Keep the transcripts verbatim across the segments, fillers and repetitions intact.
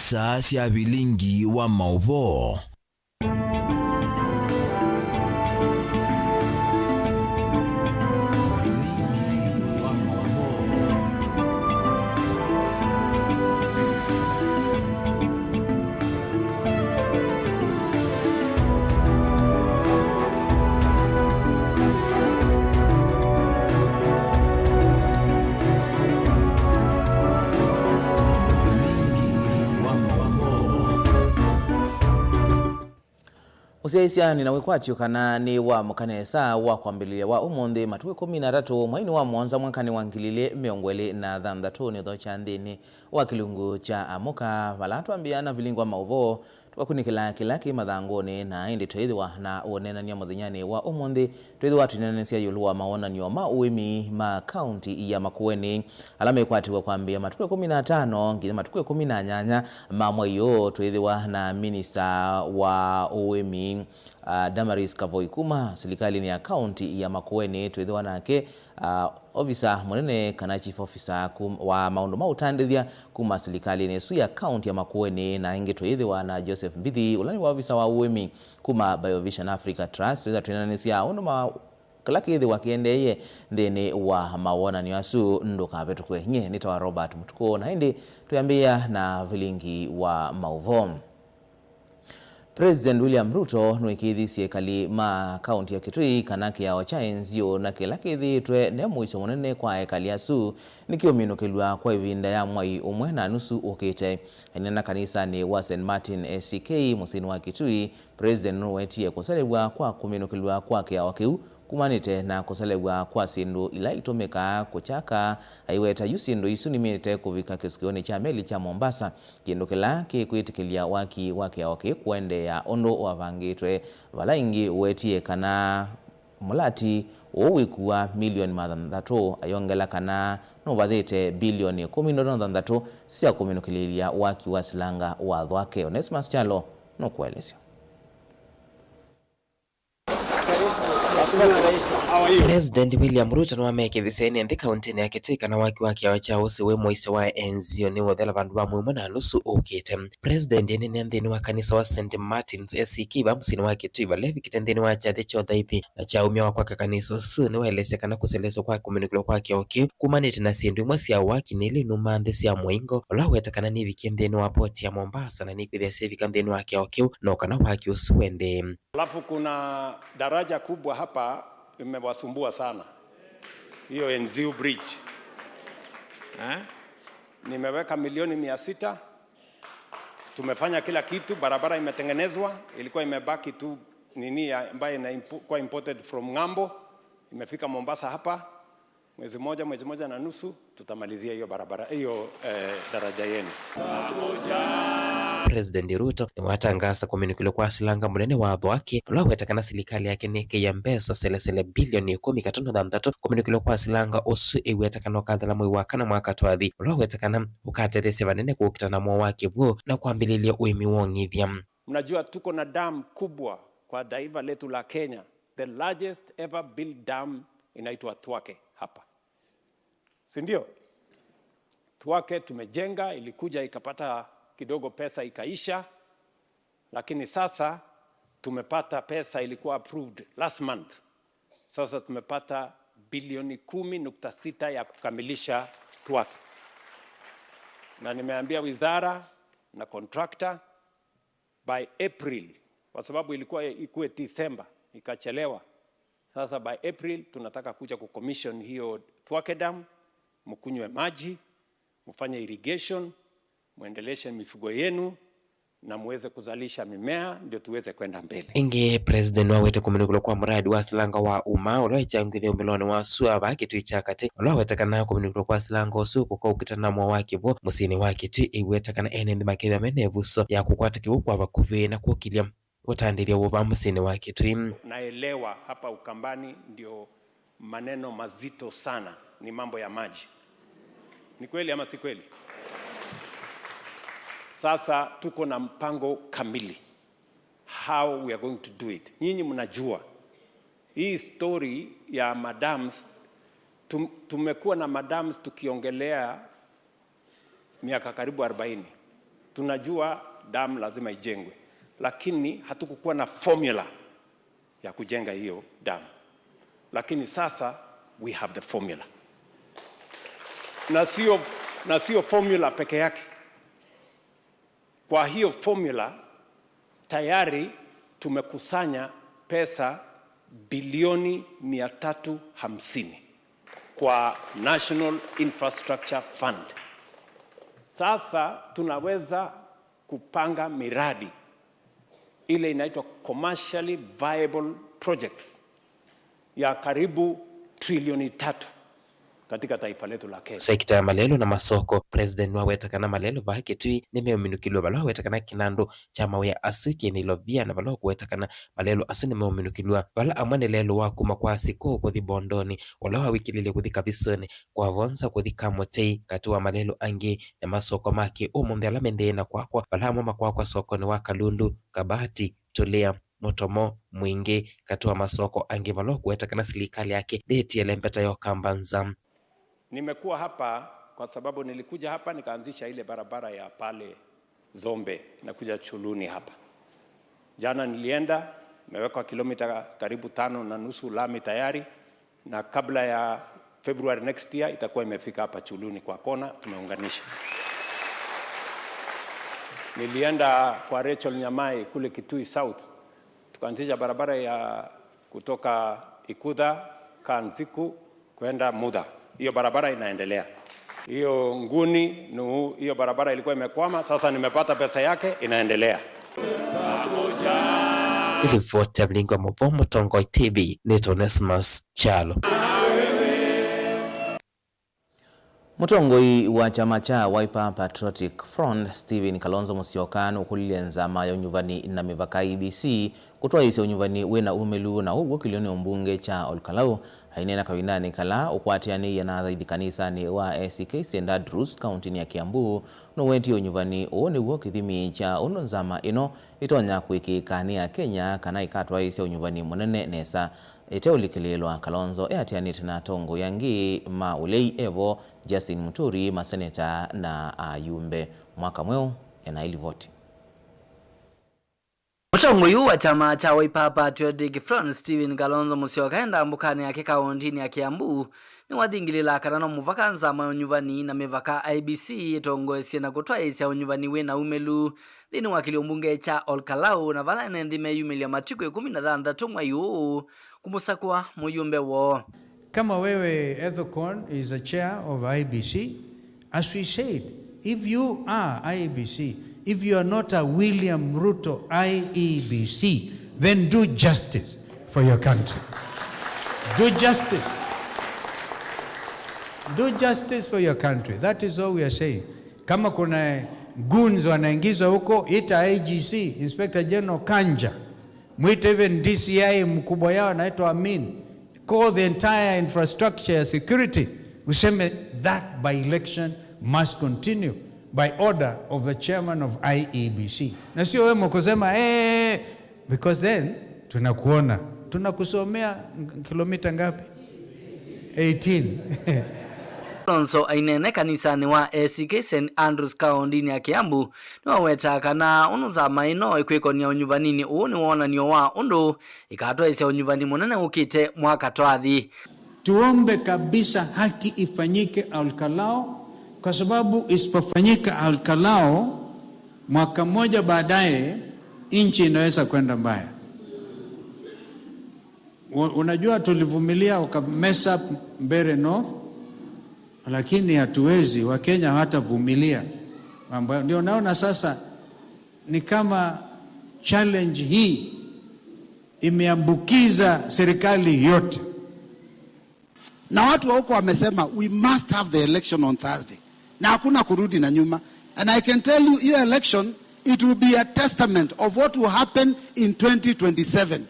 Saa sya vilingi wa maũvoo. Vilingi wa maũvoo. Mũsyaĩĩsya, nĩ na wĩkwatyo kana nĩ waamũka nesa wa kwambĩlĩlya wa ũmũnthĩ, matukũ ĩkũmi na atatũ, mweinĩ wa mũonza, mwakanĩ wa ngili ilĩ mĩongo ĩlĩ na thanthatũ, nĩ ũthokya nthĩnĩ wa kĩlungu kya Amũka, vala twambĩĩa na vilingi wa maũvoo, tũkakunĩkĩla kĩla kĩ mathangũnĩ, na ĩndĩ twĩthĩwa na ũneenany'a mũthenyanĩ wa ũmũnthĩ, twĩthĩwa twĩneenanĩsya ĩũlũ wa mawonany'o ma ũĩmi ma kaunti ya Makueni, ala mekwatĩw'a kwambĩĩa matukũ ĩkũmi na atano nginya matukũ ĩkũmi na nyanya ma mwei ũũ. Twĩthĩwa na minista wa ũĩmi, ah, Damaris Kavoi kuma silikalĩnĩ ya kaunti ya Makueni, twĩthĩwa nake, ah, ovisa mũnene kana chief officer kum-, wa maũndũ ma ũtandĩthya kuma silikalĩnĩ ĩsu ya kaunti ya Makueni, na ĩngĩ twĩthĩwa na Joseph Mbithi, ũla nĩ wa ovisa wa ũĩmi kuma Biovision Africa Trust. Twĩthĩwa twĩneenanĩsya ũndũ ma kĩla kĩthĩwa kĩendeeie nthĩnĩ wa mawonany'o asu. Ndũkavĩtũkwe. Nyie nĩtawa Robert Mũtukũ, na ĩndĩ twĩambĩĩa na vilingi wa maũvoo. President William Ruto nĩwĩkĩĩthisye ekali ma kaunti ya Kitui kana kĩao kya Enzio na kĩla kĩthĩĩtwe ne mũisyo mũnene kwa ekali asu nĩkĩũminũkĩlw'a kwa ĩvinda ya mwai ũmwe na nusu ũkĩte. Aineena kanisanĩ wa Saint Martin A C K mũsyĩnĩ wa Kitui, President nũwetie kũselew'a kwa kũminũkĩlw'a kwa kĩao kĩu kumanĩte na kũselew'a kwa syĩndũ ila itũmĩkaa kũkyaka, aiweta yu syĩndũ isu niminĩte kũvika kĩsukĩonĩ kya meli kya Mombasa, kĩndũ kĩla kĩkwĩtĩkĩlya waki wa kĩao kĩĩ kũendeea ũndũ wavangĩtwe. Vala ĩngĩ ũwetie kana mũlati ũũ wĩkua milioni mathanthatũ, ayongela kana nũvathĩte bilioni ĩkũmi ndono thanthatũ sya kũminũkĩlĩlya waki wa silanga wa Thwake. Onesmus Kyalo nũkũelesya. President William Ruto nĩwamekĩthisye ene nthĩ kaũntĩnĩ ya Kitui kana waki wa kĩao kya ũsĩ wĩ mũisyo wa Enzio nĩwũthela vandũ va mwei ũmwe na nusu ũkĩte. President aineenea nthĩnĩ wa kanisa wa Saint Martin's A C K va mũsyĩnĩ wa Kitui vala evikĩte nthĩnĩ wa kyathĩ kya ũthaithi na kyaumya wa kwaka kanisa ũsu. Nĩwaelesya kana kũselesya kwa kũminũkĩlwa kwa kĩao kĩu kumanĩte na syĩndũ imwe sya waki nĩ ĩla inuma nthĩ sya mũingo, ũla waweta kana nĩvikie nthĩnĩ wa poti ya Mombasa na nĩkwĩthĩa syavika nthĩnĩ wa kĩao kĩu no kana waki ũsu ũendee. Alafu kuna daraja kubwa hapa imewasumbua sana. Hiyo Enziu Bridge. Eh? Nimeweka milioni mia sita. Tumefanya kila kitu, barabara imetengenezwa, ilikuwa imebaki tu nini ya, ambayo ina impo-, kwa imported from ng'ambo, imefika Mombasa hapa. Mwezi moja, mwezi moja na nusu, tutamalizia hiyo barabara, hiyo, eh, daraja yenu. President Ruto nĩwatangaasa kũminũkĩlwa kwa silanga mũnene wa Thwake, ũla waweta kana silikalĩ yake nĩkĩie mbesa selesele bilioni ĩkũmi katono thanthatũ kũminũkĩlwa kwa silanga ũsu ĩweta kana ũkathela mwei wa kana mwaka twathi, ũla waweta kana ũkatetheesya vanene kũkita na mwao wa kĩw'ũ na kwambĩlĩlya ũĩmi wa ũng'ithya. Mnajua tuko na dam kubwa kwa taifa letu la Kenya, the largest ever built dam inaitwa Thwake hapa. Si ndio? Thwake tumejenga, ilikuja ikapata kidogo pesa ikaisha, lakini sasa tumepata pesa, ilikuwa approved last month. Sasa tumepata bilioni kumi nukta sita ya kukamilisha Thwake. Na nimeambia wizara na contractor, by April, kwa sababu ilikuwa ikuwe December, ikachelewa. Sasa by April tunataka kuja kucommission hiyo Thwake Dam, mkunywe maji, mfanye irrigation, muendeleshe mifugo yenu na muweze kuzalisha mimea ndio tuweze kwenda mbele. Ĩngĩ, President nĩwawete kũminũkĩlwa kwa mũradi wa silanga wa Uma ũla wĩkyangĩthya ũmĩlonĩ wa sua vaa Kitui kya katĩ, ũla waweta kana kũminũkĩlwa kwa silanga ũsu kũkaũkita na mwao wa kĩw'ũ mũsyĩnĩ wa Kitui, ĩweta kana ene nthĩ makethĩwa mena ĩvuso ya kũkwata kĩw'ũ kwa vakuvĩ na kũkĩlya ũtandĩthya wũva mũsyĩnĩ wa Kitui. Naelewa hapa Ukambani ndio maneno mazito sana ni mambo ya maji. Ni kweli ama si kweli? Sasa tuko na mpango kamili how we are going to do it. Nyinyi mnajua hii story ya madams, tum-, tumekuwa na madams tukiongelea miaka karibu arobaini. Tunajua dam lazima ijengwe, lakini hatukukuwa na formula ya kujenga hiyo dam. Lakini sasa we have the formula. Na sio, na sio formula peke yake. Kwa hiyo formula tayari tumekusanya pesa bilioni mia tatu hamsini kwa National Infrastructure Fund. Sasa tunaweza kupanga miradi ile inaitwa commercially viable projects ya karibu trilioni tatu katika taifa letu la Kenya. Sekita ya malelũ na masoko, President nĩwaweta kana malelũ vaa Kitui nĩmeũminũkĩlw'a, vala waweta kana kĩnandũ kya mawĩa asu kĩna ilovia, na vala ũkũweta kana malelũ asu nĩmeũminũkĩlw'a, vala amwe nĩ lelũ wa kuma kwa Sikũ kũthi Bondoni, ũla wawĩkĩlĩlye kũthi Kavisonĩ, kwa Vonza kũthi Kamũtei, katĩ wa malelũ angĩ nĩ masoko ma kĩ-ũmũnthĩ ala mendeee na kwakwa, vala amwe makwakwa sokonĩ wa Kalundu, Kabati, Tũlĩa, Mũtomo, Mwingĩ, katĩ wa masoko angĩ, vala ũkũweta kana silikalĩ yake ndĩĩtie lembeta ya Ũkamba nza. Nimekuwa hapa kwa sababu nilikuja hapa nikaanzisha ile barabara ya pale Zombe inakuja Chuluni hapa. Jana nilienda, imewekwa kilomita karibu tano na nusu lami tayari, na kabla ya February next year itakuwa imefika hapa Chuluni kwa kona, tumeunganisha. Nilienda kwa Rachel Nyamai kule Kitui South, tukaanzisha barabara ya kutoka Ikudha, Kanziku, kwenda Mudha. Hiyo barabara inaendelea. Hiyo Nguni, Nuhu, hiyo barabara ilikuwa imekwama, sasa nimepata pesa yake, inaendelea. Ilipoti ya Vilingi wa Mũvoo, Mũtongoi T V, nĩtwa Onesmus Kyalo. Mũtongoi wa kyama kya Wiper Patriotic Front, Stephen Kalonzo Musyoka, nũkũlilye nzama ya ũnyuvani na mĩvaka, I E B C, kũtwaĩĩsya ũnyuvani wĩ na umĩlu, na ũw'o kĩlĩonĩ ũmbunge kya Ol Kalou. Aineena kavindanĩ kala ũkwatĩanĩie na athaithi kanisanĩ wa A C K Saint Andrews, kaũntĩnĩ ya Kiambu, nũwetie ũnyuvani ũũ nĩw'o kĩthimi kya ũndũ nzama ĩno ĩtonya kũĩkĩĩka nĩ Akenya kana ĩkatwaĩĩsya ũnyuvani mũnene nesa. Ĩteũlikĩlĩĩlwa, Kalonzo eatĩanĩte na atongoi angĩ ma ũlei evo, Justin Muturi, maseneta na ayumbe. Mwaka mweũ ena ilivoti. Mũtongoi ũũ wa kyama kya Wiper Patriotic Front, Stephen Kalonzo Musyoka, e ndambũkanĩ yake kaũntĩnĩ ya Kiambu, nĩwathingilĩla kana no mũvaka nzama ya ũnyuvani na mĩvaka, I E B C, ĩtongoesye na kũtwaĩĩsya ũnyuvani wĩ na umĩlu nthĩnĩ wa kĩlĩo mbunge kya Ol Kalou, na vala ene nthĩ meyumĩlya matukũ ĩkũmi na thanthatũ mwai ũũ kũmũsakũa mũyumbe woo. Kama wewe, Ethekon is the chair of I E B C, as we said, if you are I E B C, if you are not a William Ruto I E B C, then do justice for your country. Do justice. Do justice for your country. That is all we are saying. Kama kuna goons wanaingizwa huko, ita I G C, Inspector General Kanja. Mwite even D C I mkubwa yao anaitwa Amin. Call the entire infrastructure ya security. Useme that by-election must continue by order of the chairman of I E B C. Na sio wewe kusema, "Eh," because then tunakuona. Tunakusomea ng-, kilomita ngapi? Eighteen. Kalonzo aineene kanisanĩ wa A C K Saint Andrews kaũntĩnĩ ya Kiambu, nĩwawetaa kana ũndũ nzama ĩno ĩkwĩkonia ũnyuvaninĩ ũũ nĩ wonany'o wa ũndũ ĩkatwaĩsya ũnyuvani mũnene ũkĩte mwaka twathi. Tuombe kabisa haki ifanyike Ol Kalou, kwa sababu isipofanyika Ol Kalou, mwaka mmoja baadaye, nchi inaweza kwenda mbaya. U-, unajua tulivumilia waka mess up Mbeere North, lakini hatuwezi, Wakenya hawatavumilia mambo hayo. Ndio naona sasa ni kama challenge hii imeambukiza serikali yote. Na watu wa huko wamesema, "We must have the election on Thursday." Na hakuna kurudi na nyuma. And I can tell you, hiyo election, it will be a testament of what will happen in twenty twenty-seven.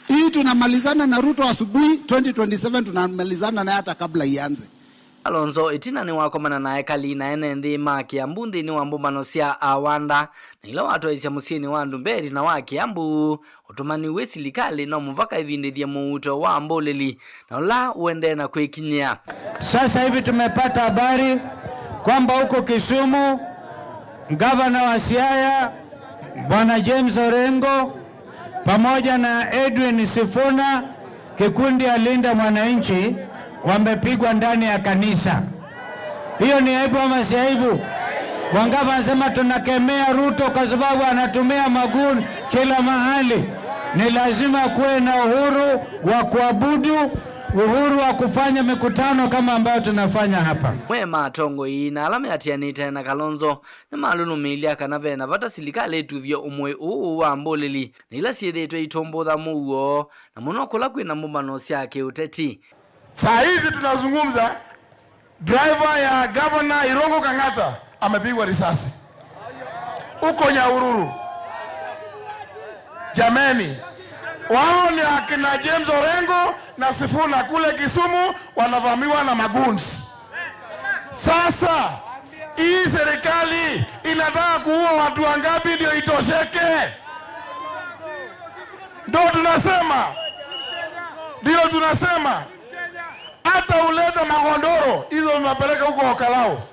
Hii tunamalizana na Ruto asubuhi, twenty twenty-seven tunamalizana naye hata kabla ianze. Kalonzo ĩtina nĩwakomana na ekali na ene nthĩ ma Kiambu nthĩnĩ wa mbũmbano sya Awanda, na ila watwaĩsya mũsyĩnĩ wa Ndumberi na wa Kiambu, ũtũmani wĩ silikalĩ no mũvaka ĩvindĩthye mũuto wa mbũlĩli na ũla ũendee na kwĩkinyĩa. Sasa hivi tumepata habari kwamba huko Kisumu Gavana wa Siaya, Bwana James Orengo, pamoja na Edwin Sifuna, kikundi ya Linda Mwananchi, wamepigwa ndani ya kanisa. Hiyo ni aibu ama si aibu? Wangapi wanasema tunakemea Ruto kwa sababu anatumia magoon kila mahali? Ni lazima kuwe na uhuru wa kuabudu, uhuru wa kufanya mikutano kama ambayo tunafanya hapa. Amwe ma atongoi na ala meatĩanĩte na Kalonzo nĩmalũlũmĩĩlya kana ve na vata silikalĩ ĩtuvye ũmũĩ ũũ wa mbũlĩli na ila syĩthĩĩtwe iitũmbũtha mũuo, na mũno kũla kwĩ na mbũmbano sya kĩũteti. Saa hizi tunazungumza, driver ya Governor Irungu Kang'ata amepigwa risasi huko Nyahururu. Jameni, wao ni akina James Orengo na Sifuna kule Kisumu, wanavamiwa na magoons. Sasa hii serikali inataka kuua watu wangapi ndio itosheke? Ndo tunasema, ndio tunasema, hata ulete magondoro hizo unapeleka huko Okalao,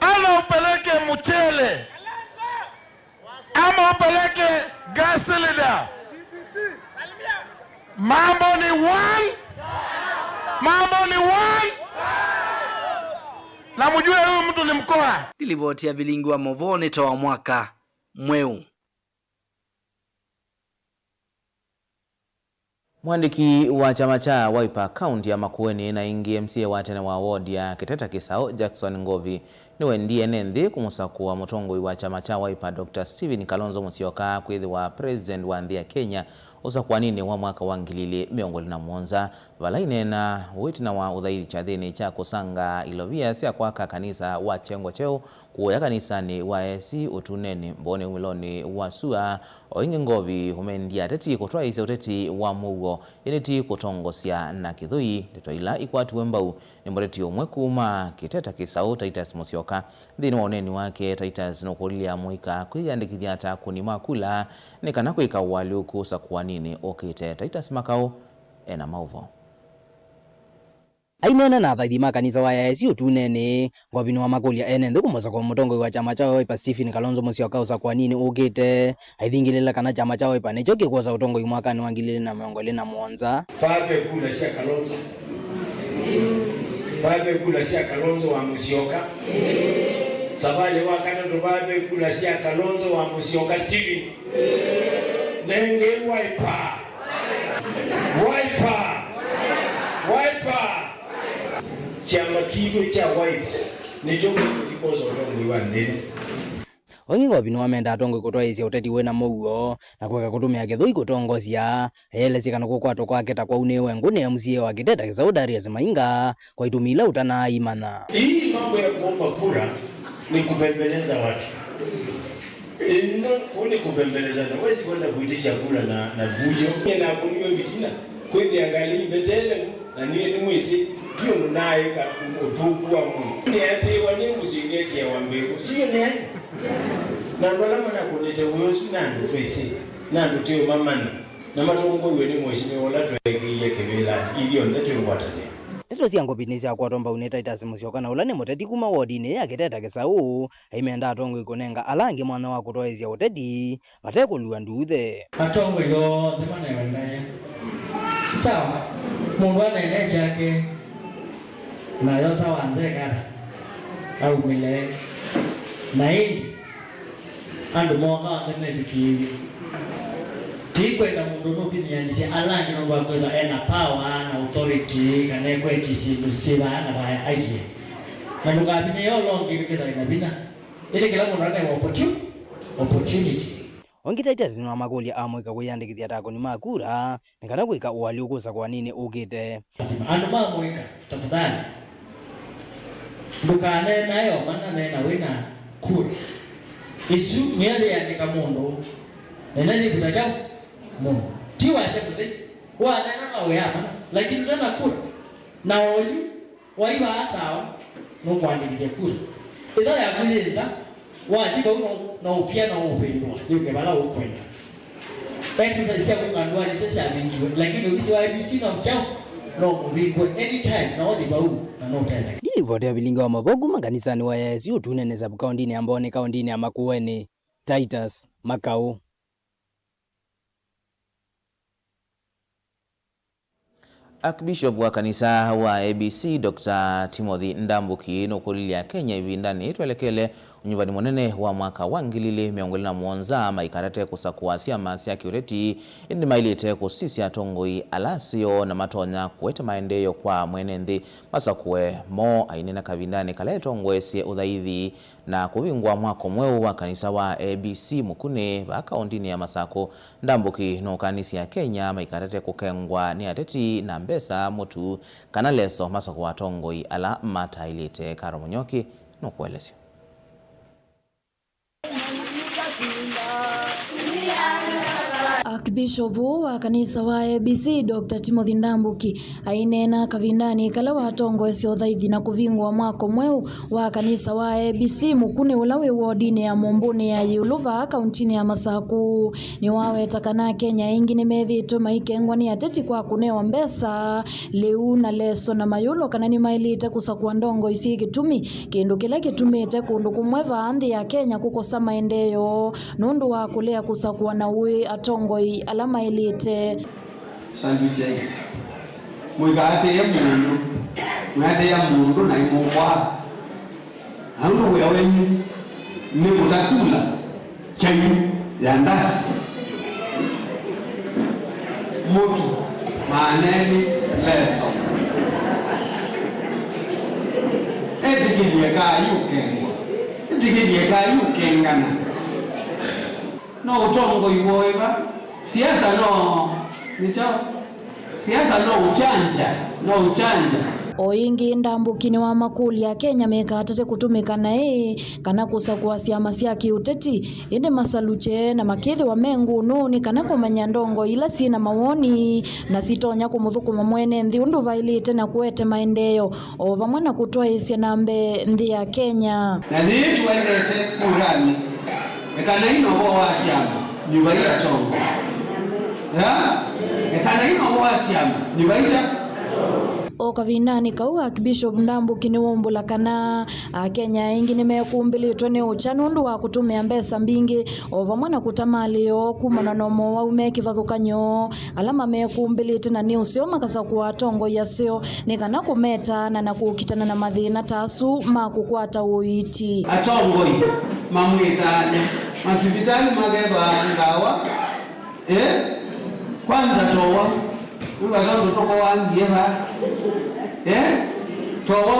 ama upeleke mchele, ama upeleke gas cylinder. Mambo ni one, mambo ni one. Na mjue huyu mtu ni mkora. Nĩ livoti ya vilingi wa movoo nĩ ta wa mwaka mweũ. Mwandĩki wa kyama kya Wiper kaunti ya Makueni na ĩngĩ M C A wa tene wa ward ya Kiteta Kĩsaũ, Jackson Ngovi, nĩwendie ene nthĩ kũmũsakũa mũtongoi wa kyama kya Wiper, Doctor Stephen Kalonzo Musyoka, kwĩthĩwa president wa nthĩ ya Kenya ũsakũaninĩ wa mwaka wa ngili ilĩ mĩongo ĩlĩ na mũonza, vala aineena ĩtina wa ũthaithi kyathĩnĩ kya kũsanga ilovia sya kwaka kanisa wa kyengo kyeũ kũya kanisanĩ wa A I C Ũtunenĩ, Mbooni, umĩlonĩ wa sua. O ĩngĩ, Ngovi ũmendie ateti kũtwaĩĩsya ũteti wa mũuo, ĩndĩ ti kũtongosya na kĩthũi. Ndeto ila ikwatiwe mbau nĩ mũteti ũmwe kuma Kiteta Kĩsaũ, Titus Musyoka. Nthĩnĩ wa ũneeni wake, Titus nũkũlilye amũika kwĩyĩandĩkĩthya ta akũni ma kula nĩ kana kwĩka ũalyũku ũsakũaninĩ ũkĩte. Titus Makau ena maũvoo. Aineena na athaithi ma kanisa wa A I C Ũtunenĩ, Ngovi nĩwamakũlya ene nthĩ kũmũsakũa mũtongoi wa kyama kya Wiper, Stephen Kalonzo Musyoka, ũsakũaninĩ ũkĩte, aithingĩlĩla kana kyama kya Wiper nĩkyo kĩkwosa ũtongoi mwakanĩ wa ngili ilĩ na mĩongo ĩlĩ na mũonza. Vaa ve kula sya Kalonzo. Vaa ve kula sya Kalonzo wa Musyoka. Savalĩ wa katatũ, vaa ve kula sya Kalonzo wa Musyoka Stephen. Nengei Wiper. Wiper! Wiper! Kyama kitũ kya Wiper nĩkyo kĩkũthi kwosa ũtongoi wa nthĩ ĩno. O ĩngĩ, Ngovi nĩwamenda atongoi kũtwaĩĩsya ũteti wĩna mũuo na kũeka kũtũmĩa kĩthũi kũtongosya. Eelesya kana kũkwatwa kwake ta kwaunĩĩwe ngũ nĩ M C A wa Kiteta Kĩsaũ, Darius Mainga, kwa itumi ila ũtanaimanya. Hii mambo ya kuomba kura ni kupembeleza watu. Ĩno kũu nĩ kũpembelezana. Huwezi kwenda kuitisha kura na, na vujo. Nyie nakũniwe vitina, kwĩthĩa ngalĩ imbeteele, na nyie nĩmwĩsĩ, ti ũndũ naaĩka ũthũku wa mũndũ. Nĩatĩĩwa nĩ mũsyĩ ngekĩawa mbĩkũ. Sio nĩ aĩ? Na andũ ala manakũnĩte wĩa ũsu nĩ andũ twĩsĩ, na andũ tũũmamanya, na matongoew'e nĩ Mheshimiwa ũla tweekĩie kĩvĩlanĩ, ithyonthe twĩ ngwatanĩo. Ndeto sya Ngovi nĩsyakwatwa mbau nĩ Titus Musyoka, na ũla nĩ mũteti kuma wodinĩ ya Kiteta Kĩsaũ. Aimenda atongoi kũnenga ala angĩ mwanya wa kũtwaĩĩsya ũteti matekũlua nduthe. Atongoi onthe manewe ndaĩa. Sawa, mũndũ aneene kyake, na yosa wa nzeka aumĩle. Na ĩndĩ andũ mooka onthe metĩkĩĩw'e. Ti kwenda mũndũ nũvinyĩanĩsya ala angĩ nũndũ wa kwĩthwa ena power na authority, kana ekwetye syĩndũ syĩ vaa na vaa aiye. Na ndũkavinyĩĩe ũla ũngĩ nĩkethwa ena vinya. Ĩndĩ kĩla mũndũ anewa opportu-, opportunity. O ĩngĩ, Titus nĩwamakũlya amũika kwĩyandĩkĩthya ta akũni ma kura nĩ kana kwĩka ũalyũku ũsakũaninĩ ũkĩte. Andũ ma mũika, tafadhali, ndũkanenae o mana neena wĩna kura. Ĩsu nĩyo yĩandĩka mũndũ, na ĩla yĩvuta kyaũ mũndũ. Ti wasya mũthei, waneena no wĩa mana, lakini ũtena kura, na oyu Waĩ vaa tawa, nũkũandĩkĩthya kura. Ĩtha yaku yĩ nza, wathi vau no, no ũpia no ũvĩndũa, yũke vala ũkwenda. Exercise sya kũka ndũanĩ sya syavingiwe, lakini ovisi wa I E B C no kyaũ? No mũvingwe anytime, na ũthi vau, na no ũtetheke. Ndilivoti ya vilingi wa mavoo kuma kanisanĩ wa A I C Ũtune nĩ sub kaũndinĩ ya Mbooni, kaũndinĩ ya Makueni, Titus Makau. Archbishop wa kanisa wa A B C, Doctor Timothy Ndambuki, nũkũlilye Akenya ĩvindanĩ yĩĩ twelekele ũnyuvani mũnene wa mwaka wa ngili ilĩ mĩongo ĩlĩ na mũonza maikatate kũsakũa syama sya kĩũteti, ĩndĩ maĩlĩte kũsisya atongoi ala aseo na matonya kũete maendeeo kwa mwene nthĩ masakũe moo. Aineena kavindanĩ kala etongoesye ũthaithi na kũvingũa mwako mweũ wa kanisa wa A B C Mũkunĩ vaa kaũndinĩ ya Masakũ, Ndambuki nũkanisye Akenya maikatate kũkengwa nĩ ateti na mbesa mũtu kana leso masakũa atongoi ala mataĩlĩte. Karo Mũnyoki nũkũelesya. Archbishop ũũ wa kanisa wa A B C, Doctor Timothy Ndambuki, aineena kavindanĩ kala watongoesye ũthaithi na kũvingũa mwako mweũ wa kanisa wa A B C Mũkunĩ ũla wĩ wodinĩ ya Mũmbũnĩ ya Ĩũlũ vaa kaũntĩnĩ ya Masakũ. Nĩwaweta kana Akenya aingĩ nĩmethĩĩtwe maikengwa nĩ ateti kwa kũnewa mbesa, lĩu na leso na mayũlwa kana nĩmaĩlĩte kũsakũa ndongoi syĩ kĩtumi, kĩndũ kĩla kĩtumĩte kũndũ kũmwe vaa nthĩ ya Kenya kũkosa maendeeo nũndũ wa kũlea kũsakũa na ũĩ atongoi ala maĩlĩte. Salute. Mũikaatĩĩe mũndũ, mwĩatĩĩa mũndũ na ĩmũkwaa. Na ũndũ wĩa wenyu nĩ kũta kula kyayu ya ndasi, mũtu, maaneni, leso. Etĩkĩlie kayu ũkengwa, etĩkĩlie kayu ũkengana. No ũtongoi woĩva? Siasa no nĩkyo. Siasa no uchanja, no uchanja. O ĩngĩ, Ndambuki nĩwamakũlya Akenya mekatate kũtũmĩka naĩ kana kũsakũa syama sya kĩũteti, ĩndĩ masalukye na makĩthĩwa me ngũnũnĩ kana kũmanya ndongoi ila syĩ na mawoni na sitonya kũmũthũkũma mwene nthĩ ũndũ vaĩlĩte na kũete maendeeo, o vamwe na kũtwaĩĩsya na mbee nthĩ ya Kenya. Na yĩĩ tũendete kũranĩ. Ekanai na ũvoo wa syama, nyuva ila tongo. Ya? Ekanai na ũvoo wa syama, nyuva ila. O kavindanĩ kau, Archbishop Ndambuki nĩwaumbũla kana Akenya aingĩ nĩmekũmbĩlĩtwe nĩ ũkya nũndũ wa kũtũmĩa mbesa mbingĩ, o vamwe na kũta malĩo kumana na mowau me kĩvathũkany'o ala mamekũmbĩlĩte, na nĩ ũseo makasakũa atongoi aseo nĩ kana kũmetaana na kũkitana na mathĩna ta asu ma kũkwata ũiiti. Atongoi mamwĩtaane, masivitalĩ makethwa ndawa, eh? Kwanza towa, ũka tondũ tũkowa ngie va, eh? Towa,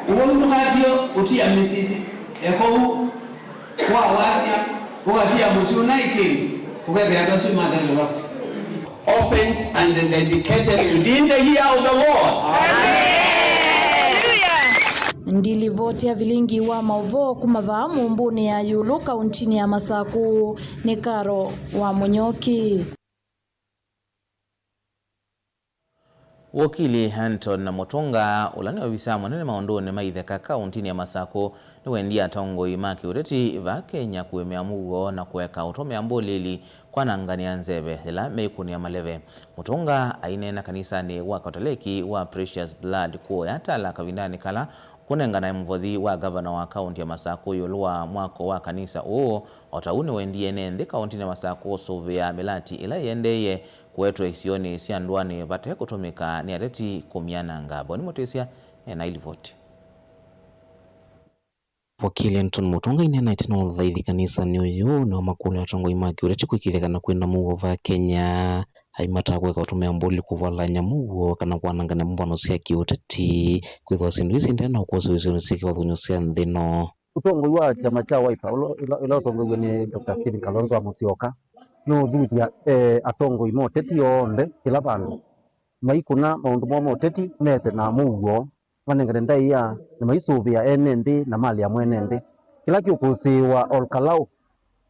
ũwau ndũkatie ũtia mĩsyĩ, ekou, wa wasya, ũkatia mũsyĩ ũna ĩkĩngĩ, ũkethĩa andũ asu mathelelwa. Opened and dedicated within the year of the Lord. Ndilivoti ya vilingi wa maũvoo kuma vaa Mũmbũnĩ ya Ĩũlũ, kaũntĩnĩ ya Masakũ, nĩ Karo wa Mũnyoki. Wokili Anton Mutunga, ũla nĩ ovisa mũnene maũndũnĩ ma itheka kaũntĩnĩ ya Masakũ, nĩwendie atongoi ma kĩũteti vaa Kenya kũĩmĩa mũuo na kũeka ũtũmĩa mbũlĩli kwananganĩa nzeve yĩla meikũnĩa maleve. Mutunga aineena kanisanĩ wa Katoleki wa Precious Blood kũya Tala kavindanĩ kala kũnenganae mũvothi wa ngavana wa kaũntĩ ya Masakũ ĩũlũ wa mwako wa kanisa ũũ. O ta ũu nĩwendie ene nthĩ kaũntĩnĩ ya Masakũ ũsũvĩa mĩlati ĩla ĩendeeye kũetwe isionĩ sya ndũanĩ vate kũtũmĩka nĩ ateti kũmyananga. Boni Mũtĩsya ena ilivoti. Wakili Anton Mutunga aineena ĩtina wa ũthaithi kanisanĩ ũyũ, nĩwamakũlya atongoi ma kĩũteti kũĩkĩĩthya kana kwĩna mũuo vaa Kenya, aimataa kũeka ũtũmĩa mbũlĩli kũvalany'a mũuo kana kwanangana mbano sya kĩũteti, kwĩthĩwa syĩndũ ii syendee na ũkũsĩ isionĩ syĩ kĩvathũkany'o sya nthĩ ĩno. Ũtongoi wa kyama kya Wiper, ũla, ũla, ũla ũtongoew'e nĩ Doctor Stephen Kalonzo wa Musyoka, nũũthuthya, eh, atongoi ma ũteti onthe kĩla vandũ maikũna maũndũ moo ma ũteti mete na mũuo, manengane ndaĩa na maisũvĩa ene nthĩ na malĩ ya mwene nthĩ. Kĩla kĩũkũsĩĩwa Ol Kalou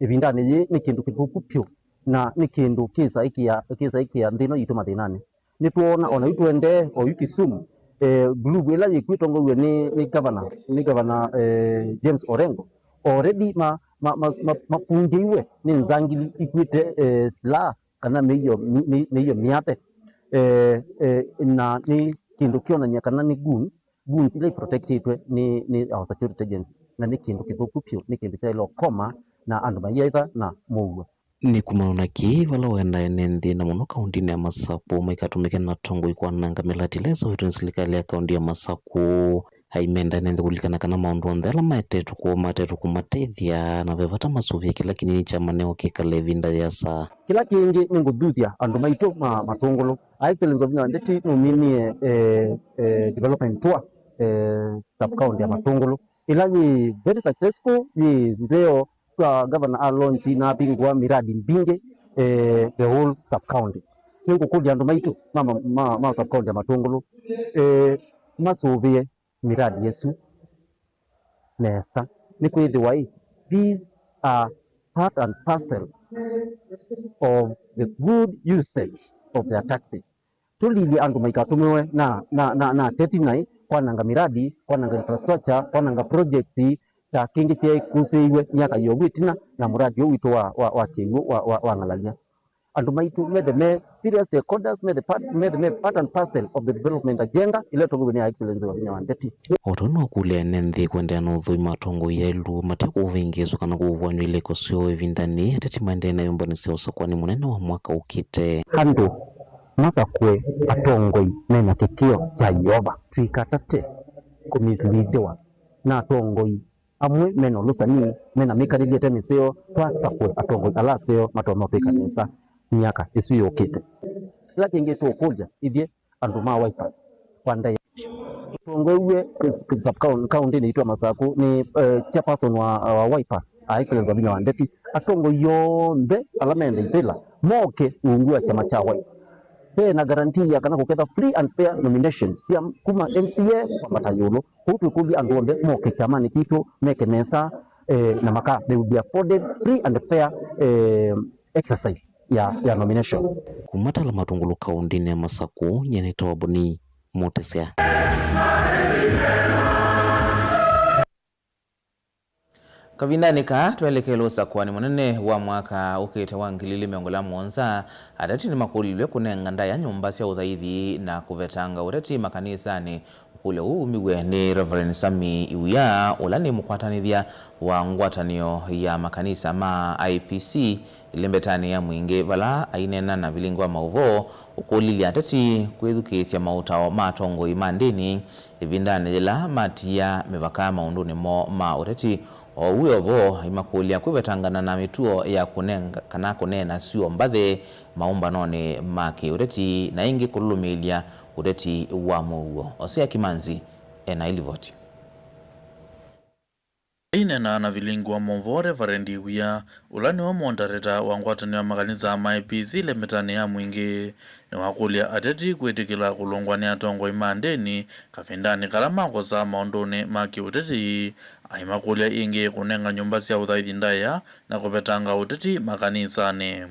ĩvindanĩ yĩĩ nĩ kĩndũ kĩthũku vyũ, na nĩ kĩndũ kĩsaĩkĩa, kĩsaĩkĩa nthĩ ĩno yitũ mathĩnanĩ. Nĩtwoona o na yu tũendee o yu Kisumu, eh, group ĩla yĩkw'o ĩtongoew'e nĩ, nĩ gavana, nĩ gavana, eh, James Orengo, already ma, ma, ma, ma, makungĩiwe nĩ nzangili ikw'ĩte, eh, silaha kana mĩio, mĩ-, mĩ-, mĩio mĩate. eh, eh, na nĩ kĩndũ kĩonany'a kana nĩ goons, goons ila iprotectĩtwe nĩ, nĩ our security agencies, na nĩ kĩndũ kĩthũku vyũ, nĩ kĩndũ kyaĩle ũkoma na andũ maiaitha na mũuo. Nĩ kumana na kĩĩ vala waendae nĩ nthĩ na mũno kaũndĩnĩ ya Masakũ maikatũmĩke na atongoi kwananga mĩlati ĩla ĩseũvĩtw'e nĩ silikalĩ ya kaũndĩ ya Masakũ. Aimenda nĩ nthĩ kũlilikana kana maũndũ onthe ala maetetwe kwoo matetwe kũmatethya, na ve vata masũvĩe kĩla kĩnini kya maneo kĩkale ĩvinda yĩasa. Kĩla kĩngĩ nĩ ngũthuthya andũ maitũ ma Matũngũlũ. Her Excellency Wavinya wa Ndeti nũminie, eh, eh, development tour, eh, sub county ya Matũngũlũ, ĩla yĩ very successful, yĩ nzeo, kwa governor a launch na apingwa miradi mbingĩ, eh, the whole sub county. Nĩngũkũlya andũ maitũ ma, ma, ma, ma sub county ya Matũngũlũ, eh, masũvĩe miradi ĩsu nesa, nĩkwĩthĩwa ĩ, these are part and parcel of the good usage of their taxes. Tũlilye andũ maikatũmĩwe na, na, na, na ateti naĩ kwananga miradi, kwananga infrastructure, kwananga projects, ta kĩngĩ kyaĩ kũsĩiwe myaka yovu ĩtina na mũradi ũũ witũ wa, wa, wa kĩw'ũ wa, wa, wa Ng'alalya. Andũ maitũ methe me serious stakeholders, methe part, methe me part and parcel of the development agenda ĩla ĩtongoew'e nĩ Her Excellency Wavinya wa Ndeti. O tondũ no kũlya ene nthĩ kũendeea na ũthũi ma atongoi aĩlu mate kũvĩngĩĩswa kana kũvuanw'a ilĩko syoo ĩvindanĩ, ateti maendee na yũmbanĩsya ũsakũani mũnene wa mwaka ũkĩte. Andũ masakũe atongoi mena kĩkĩo kya Yeova. Tũikatate kũmisleadiwa na atongoi amwe mena ũlũsani, mena mĩkalĩlye ĩte mĩseo. Twasakũe atongoi ala aseo matonya ũtwĩka nesa myaka ĩsu yũkĩte. Kĩla kĩngĩ tũũkũlya ithyĩ andũ ma Wiper kwa ndaĩa. Tũtongoew'e sub coun-, kaũndĩnĩ itũ ya Masakũ nĩ, eh, chairperson wa, wa Wiper, Her Excellency Wavinya wa Ndeti. Atongoi onthe ala menda ivĩla moke ungu wa kyama kya Wiper. Ve na guarantee ya kana kũketha free and fair nomination sya kuma M C A kwambata ĩũlũ. Kwoou twĩkũlya andũ onthe moke kyamanĩ kitũ, meke nesa, eh, na maka, they will be afforded free and fair, eh, exercise ya, ya nominations. Kuma Tala Matũngũlũ kaũndĩnĩ ya Masakũ, nyie nĩtawa Boni Mũtĩsya. Kavindanĩ kaa twelekele ũsakũani mũnene wa mwaka ũkĩte wa ngili ili mĩongo ĩlĩ na mũonza, ateti nĩmakũlilw'e kũnenga ndaĩa nyũmba sya ũthaithi na kũvetanga ũteti makanisanĩ. Ũkũlyo ũũ wumiw'e nĩ Reverend Sammy Iwia, ũla nĩ mũkwatanĩthya wa ngwatanĩo ya makanisa ma I P C ĩlembetanĩ ya Mwingĩ, vala aineena na vilingi wa maũvoo, ũkũlilye ateti kwĩthukĩĩsya maũtao ma atongoi ma ndĩni ĩvindanĩ yĩla matiia mĩvaka maũndũnĩ moo ma ũteti. O ũu wĩ o vo, aimakũlya kwĩvetangana na mĩtuo ya kũnenga kana kũneena syũa mbathĩ maũmbanonĩ ma kĩũteti na ĩngĩ kũlũlũmĩĩlya ũteti wa mũuo. Osea Kimanzi ena ĩlivoti. Aineena na vilingi wa maũvoo, Reverend Iwia, ũla nĩwe moderator wa ngwatanĩo ya makanisa ma I P C ĩlembetanĩ ya Mwingĩ, nĩwakũlya ateti kwĩtĩkĩla kũlũngwa nĩ atongoi ma ndĩni kavindanĩ kala makosaa maũndũnĩ ma kĩũteti. Aimakũlya ĩngĩ kũnenga nyũmba sya ũthaithi ndaĩa na kũvetanga ũteti makanisanĩ.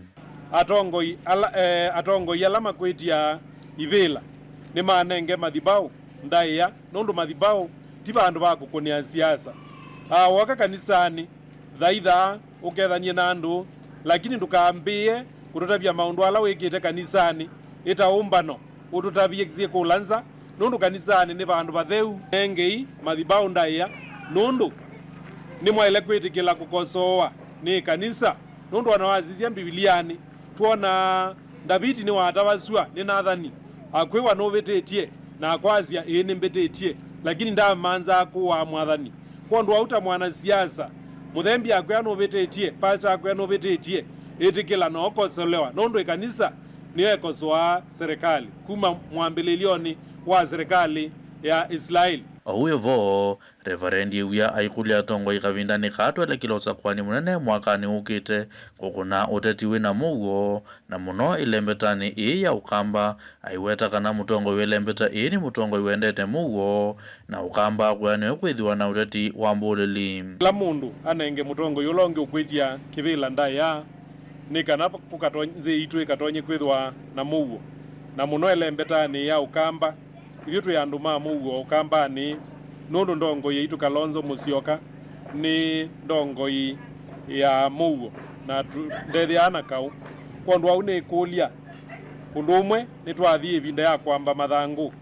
Atongoi ala, eh, atongoi ala makwĩtya ivĩla nĩmanenge mathibaũ ndaĩa, nũndũ mathibaũ ti vandũ va kũkũnĩa siasa. Aa, woka kanisanĩ, thaithaa ũkethany'e na andũ, lakini ndũkambĩĩe kũtũtavya maũndũ ala wĩkĩte kanisanĩ. Ĩta ũmbano ũtũtavye syĩkũla nza, nũndũ kanisanĩ nĩ vandũ vatheu. Nengei mathibaũ ndaĩa, nũndũ nĩmwaĩle kwĩtĩkĩla kũkosoowa nĩ ĩkanisa, nũndũ o na wasisya Mbivilianĩ, twonaa Ndaviti nĩwatavasw'a nĩ Nathani, akwĩwa, "Nũvĩtĩtye," na akwasya, "Ĩĩ, nĩmbĩtĩtye," lakini ndamanzaa kũaa mwathani. Kwondũ wa ũu, ta mwana-siasa, mũthembi akwĩa, "Nũvĩtĩtye," pasta akwĩa, "Nũvĩtĩtye," ĩtĩkĩla na ũkosolewa, nũndũ ĩkanisa nĩyo ĩkosoaa serikali kuma mwambĩlĩlyonĩ wa serikali ya Isilaeli. O ũu wĩ vo, Reverend Iwia aikũlya atongoi kavindanĩ kaa twelekele ũsakũani mũnene mwakanĩ ũkĩte kũkũna ũteti wĩ na mũuo, na mũno ĩlembetanĩ ĩĩ ya Ũkamba, aiweta kana mũtongoi wa ĩlembeta ĩĩ nĩ mũtongoi wendete mũuo, na Ũkamba kũya nĩwe kwĩthĩwa na ũteti wa mbũlĩli. Kĩla mũndũ anenge mũtongoi ũla ũngĩ ũkwĩtya kĩvĩla ndaĩa, nĩ kana kũkato-, nthĩ yitũ ĩkatonye kwĩthĩwa na mũuo, na mũno ĩlembetanĩ ya Ũkamba. Ithyĩ twĩ andũ ma mũuo Ũkambanĩ, nũndũ ndongoi yaitũ Kalonzo Musyoka nĩ ndongoi ya mũuo, na tũ-, ndethĩaa na kaũ. Kwondũ wa ũu nĩkũlya Ũndũ ũmwe, nĩtwathi ĩvinda ya kwamba mathangũ.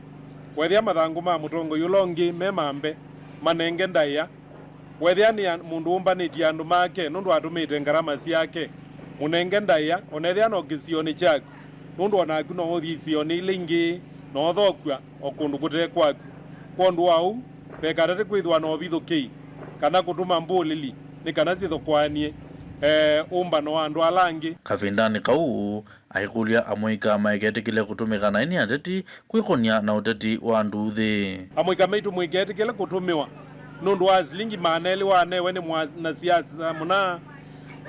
Wethĩa mathangũ ma mũtongoi ũla ũngĩ me mambe, manenge ndaĩa. Wethĩa nĩ an- mũndũ ũmbanĩtye andũ make nũndũ atũmĩte ngarama syake, mũnenge ndaĩa, o na ethĩa no kĩsionĩ kyaku, nũndũ o naku no ũthi isionĩ ila ingĩ na ũthokw'a o kũndũ kũte kwaku. Kwondũ wa ũu, vekatate kwĩthĩwa na ũvithũkĩi kana kũtũma mbũlĩli nĩ kana syĩthokoany'e, e, ũmbano wa andũ ala angĩ. Kavindanĩ kau, aikũlya amũika maiketĩkĩle kũtũmĩka naĩ nĩ ateti kwĩkũnĩa na ũteti wa nduuthĩ. Amũika maitũ mũiketĩkĩle kũtũmĩwa nũndũ wa silingi maana elĩ wanewe nĩ mwanasiasa mũna,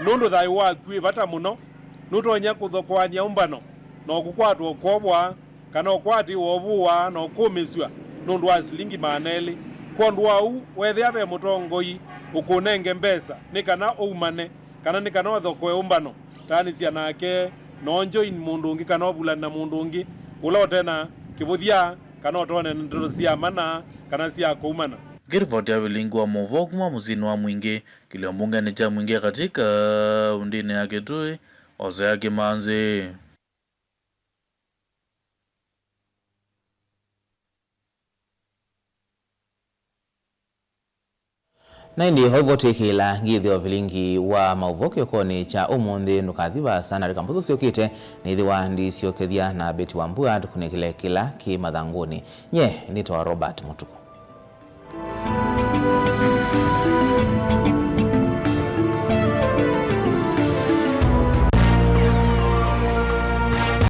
nũndũ thayũ waku wĩ vata mũno, nũtonya kũthokoany'a ũmbano na ũkũkwatwa ũkovwa kana ũkwatĩwa ũvũwa na ũkũmĩsw'a nũndũ wa silingi maana elĩ. Kwondũ wa ũu, wethĩa ve mũtongoi ũkũnenge mbesa nĩ kana ũumane kana nĩ kana ũthokoe ũmbano, taanĩsya nake, no join mũndũ ũngĩ kana ũvulane na mũndũ ũngĩ ũla ũte na kĩvũthya kana ũtonya na ndeto sya mana kana sya kũumana. Ngĩrivoti ya vilingi wa maũvoo kuma mũsyĩnĩ wa Mwingĩ, kĩlio mbungenĩ kya Mwingĩ ya Katĩ kaũndĩnĩ ya Kitui, Hosea Kimanzi. Na ĩndĩ oivo twĩkĩĩla ngĩthĩo vilingi wa maũvoo kĩokonĩ kya ũmũnthĩ, ndũkathi vaasa, na lika mbũthũ syũkĩte nĩthĩwa ndisyokethya na Beti wa Mbua tũkunĩkĩle kĩla kĩ mathangũnĩ. Nye nĩtawa Robert Mũtuku.